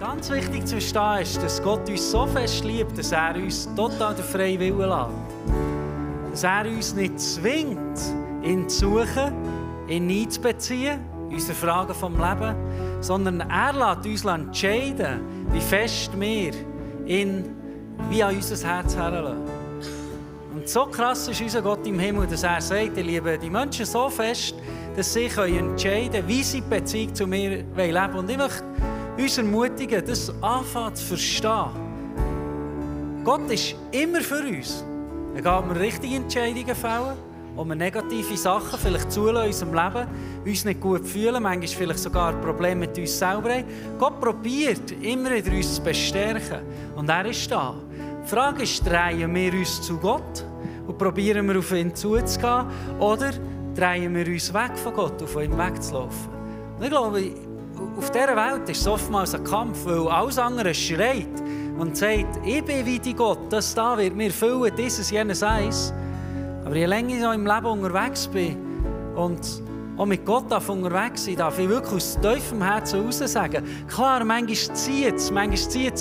Ganz wichtig zu verstehen ist, dass Gott uns so fest liebt, dass er uns total den freien Willen lässt. Dass er uns nicht zwingt, ihn zu suchen, ihn einzubeziehen, unsere Fragen vom Leben, sondern er lässt uns entscheiden, wie fest wir ihn wie an unser Herz heranlassen. Und so krass ist unser Gott im Himmel, dass er sagt, ich liebe die Menschen so fest, dass sie entscheiden können, wie sie die Beziehung zu mir leben wollen. Und ich möchte uns ermutigen, das anfangen zu verstehen. Gott ist immer für uns. Egal, ob wir richtige Entscheidungen fällen, ob wir negative Sachen vielleicht zulassen in unserem Leben, uns nicht gut fühlen, manchmal vielleicht sogar Probleme mit uns selber haben. Gott probiert immer wieder uns zu bestärken. Und er ist da. Die Frage ist, drehen wir uns zu Gott und probieren wir auf ihn zuzugehen, oder drehen wir uns weg von Gott, auf ihn wegzulaufen? Und ich glaube, auf dieser Welt ist es oftmals ein Kampf, weil alles andere schreit und sagt, ich bin wie die Gott, das da wird mir füllen, dieses, jenes, eins. Aber je länger ich im Leben unterwegs bin und auch mit Gott unterwegs sein, darf ich wirklich aus tiefem Herzen heraus sagen, klar, manchmal zieht es,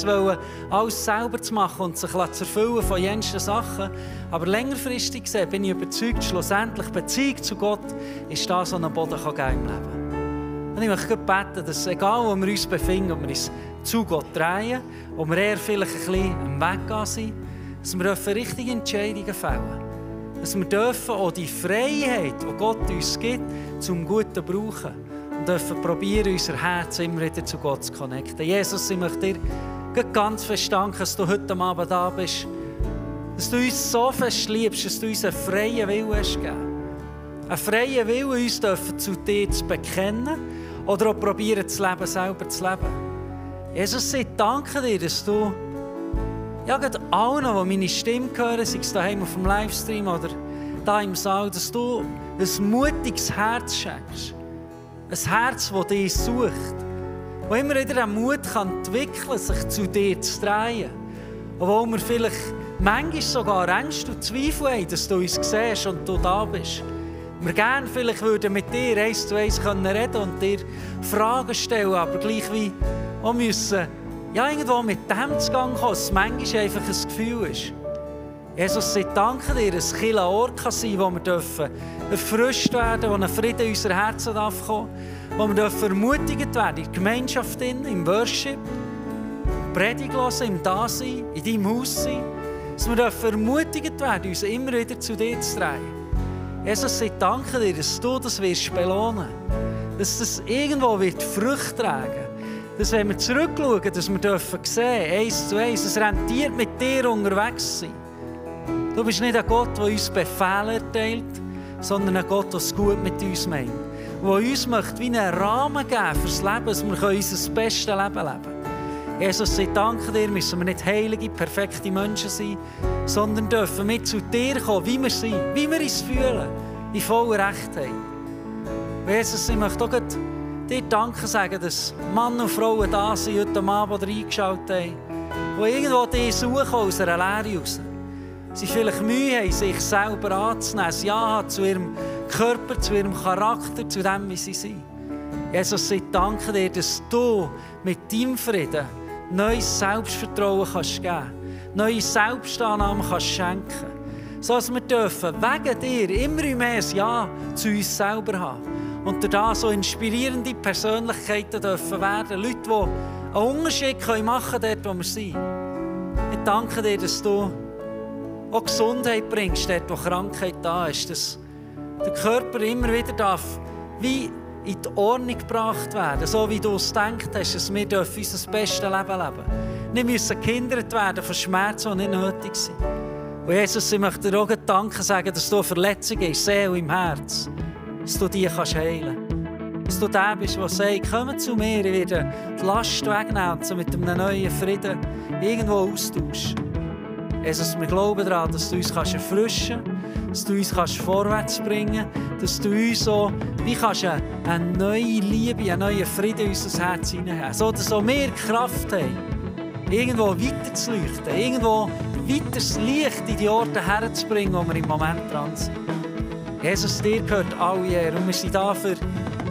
wollen, alles selber zu machen und sich zu erfüllen von jensten Sachen. Aber längerfristig gesehen bin ich überzeugt, schlussendlich Beziehung zu Gott ist da so ein Boden im Leben. Und ich möchte beten, dass egal wo wir uns befinden, ob wir uns zu Gott drehen, ob wir eher vielleicht ein bisschen am Weg gehen sind, dass wir richtige Entscheidungen fällen. Dass wir dürfen auch die Freiheit, die Gott uns gibt, zum Guten brauchen. Und dürfen probieren, unser Herz immer wieder zu Gott zu connecten. Jesus, ich möchte dir ganz fest danken, dass du heute Abend da bist. Dass du uns so fest liebst, dass du uns einen freien Willen hast gegeben. Einen freien Willen, uns zu dir zu bekennen oder auch probieren, das Leben selber zu leben. Jesus, ich danke dir, dass du gerade allen, die meine Stimme hören, sei es daheim auf dem Livestream oder da im Saal, dass du ein mutiges Herz schenkst. Ein Herz, das dich sucht. Das immer wieder den Mut entwickeln kann, sich zu dir zu drehen. Obwohl wir vielleicht manchmal sogar Ängste und Zweifel haben, dass du uns siehst und du da bist. Wir gerne vielleicht würden mit dir 1 zu 1 reden und dir Fragen stellen, aber gleich wie auch müssen irgendwo mit dem zu gehen kommen, dass es manchmal einfach ein Gefühl ist. Jesus, ich danke dir, dass es ein Ort kann sein, wo wir erfrischt werden, wo ein Frieden in unser Herzen kommen darf, wo wir ermutigt werden in der Gemeinschaft, im Worship, Predigt hören, im Dasein, in deinem Haus sein, dass wir ermutigt werden, uns immer wieder zu dir zu drehen. Jesus, ich danke dir, dass du das wirst belohnen, dass das irgendwo wird Früchte tragen. Dass wenn wir zurückschauen, dass wir sehen, 1 zu 1, es rentiert mit dir unterwegs sein. Du bist nicht ein Gott, der uns Befehle erteilt, sondern ein Gott, der es gut mit uns meint. Der uns möchte wie einen Rahmen geben für das Leben, dass wir unser bestes Leben leben können. Jesus, ich danke dir, müssen wir nicht heilige, perfekte Menschen sein, sondern dürfen wir zu dir kommen, wie wir sind, wie wir uns fühlen, in voller Rechtheit. Jesus, ich möchte auch dir Danke sagen, dass Männer und Frauen da sind, heute Abend eingeschaut haben, die irgendwo dich suchen aus einer Lehre raus. Sie vielleicht Mühe haben, sich selber anzunehmen, ein Ja haben zu ihrem Körper, zu ihrem Charakter, zu dem, wie sie sind. Jesus, ich danke dir, dass du mit deinem Frieden neues Selbstvertrauen kannst geben, neue Selbstannahme kannst schenken, sodass wir dürfen wegen dir immer mehr ein Ja zu uns selber haben. Und dadurch so inspirierende Persönlichkeiten dürfen werden. Leute, die einen Unterschied machen können, dort wo wir sind. Ich danke dir, dass du auch Gesundheit bringst, dort wo Krankheit da ist. Dass der Körper immer wieder wie in die Ordnung gebracht werden, so wie du es gedacht hast, dass wir unser bestes Leben leben. Wir müssen gehindert werden von Schmerzen, die nicht nötig sind. Und Jesus, ich möchte dir auch Danke sagen, dass du Verletzungen in Seele und im Herz, dass du die heilen kannst. Dass du der bist, der sagt, komm zu mir, ich werde die Last wegnehmen und so mit einem neuen Frieden irgendwo austauschen. Jesus, wir glauben daran, dass du uns erfrischen kannst, dass du uns vorwärts bringen kannst, dass du uns so wie eine neue Liebe, einen neuen Frieden in unser Herz hineingeben, so dass auch wir Kraft haben, irgendwo weiter zu leuchten, irgendwo weiter das Licht in die Orte herzubringen, wo wir im Moment dran sind. Jesus, dir gehört alle Ehre und wir sind da für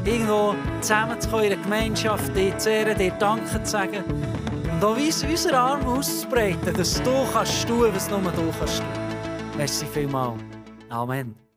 irgendwo zusammenzukommen in der Gemeinschaft, dir zu ehren, dir Danke zu sagen. Und auch unsere Arme auszubreiten, dass du kannst tun, was nur du kannst tun. Merci vielmals. Amen.